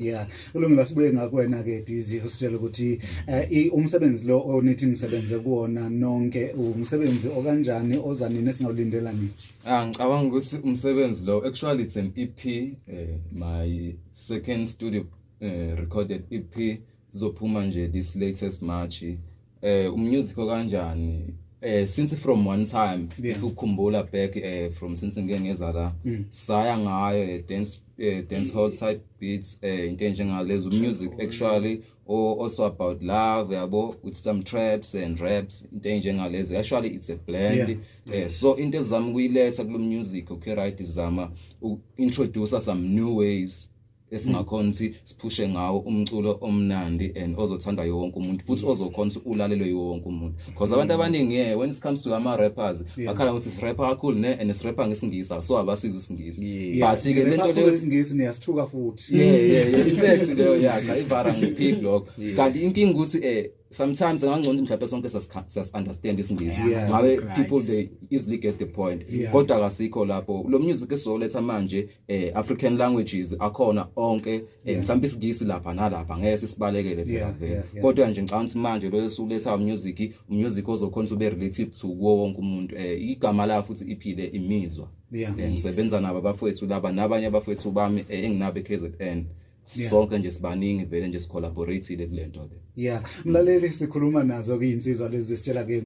Yeah, kulungile, sibuye ngakuwena ke Dizzy, usitshela ukuthi umsebenzi lo onithi nisebenze kuwona nonke, umsebenzi okanjani, oza nini, esingawulindela nini? Ah, ngicabanga ukuthi umsebenzi lo, actually it's an EP, my second studio recorded EP, zizophuma nje this latest March. Umusic kanjani? Since from one time, if ukukhumbula back, from since ngike ngeza la, saya ngayo dance hall type beats, into enjengalezo, music actually or also about love, yabo, with some traps and raps, into enjengalezi. Actually it's a blend. So into ezama ukuyiletha kulo music, okay, right, izama introduce some new ways esingakhona ukuthi siphushe ngawo umculo omnandi and ozothandwa wonke umuntu, futhi ozokhona ukuthi ulalelwe wonke umuntu, because abantu abaningi, yeah, when it comes to ama rappers, bakhala ukuthi sirapper kakhulu ne and sirapper ngesingisi, so abasiza isingisi. But ke lento leyo Isingisi niyasithuka futhi. Yeah, in fact leyo, yeah, cha, ivara ngiphiki lokho, kanti inkinga ukuthi sometimes ngangcono ukuthi mhlawumbe sonke sas understand isingisi, ngabe people, they easily get the point. Kodwa akasikho lapho. Lo music esizoletha manje, African languages akhona onke, mhlawumbe isingisi lapha nalapha, ngeke sisibalekele phela vele. Kodwa nje ngicabanga ukuthi manje lo esuletha music ozokhona ukuthi ube relative to kuwo wonke umuntu. Igama la futhi iphile imizwa. Ngisebenza nabo abafowethu laba nabanye abafowethu bami enginabo eKZN. Sonke nje sibaningi vele nje sicollaborateile kule nto le. Yeah, mlaleli, sikhuluma nazo ke insizwa lezi, sitshela ke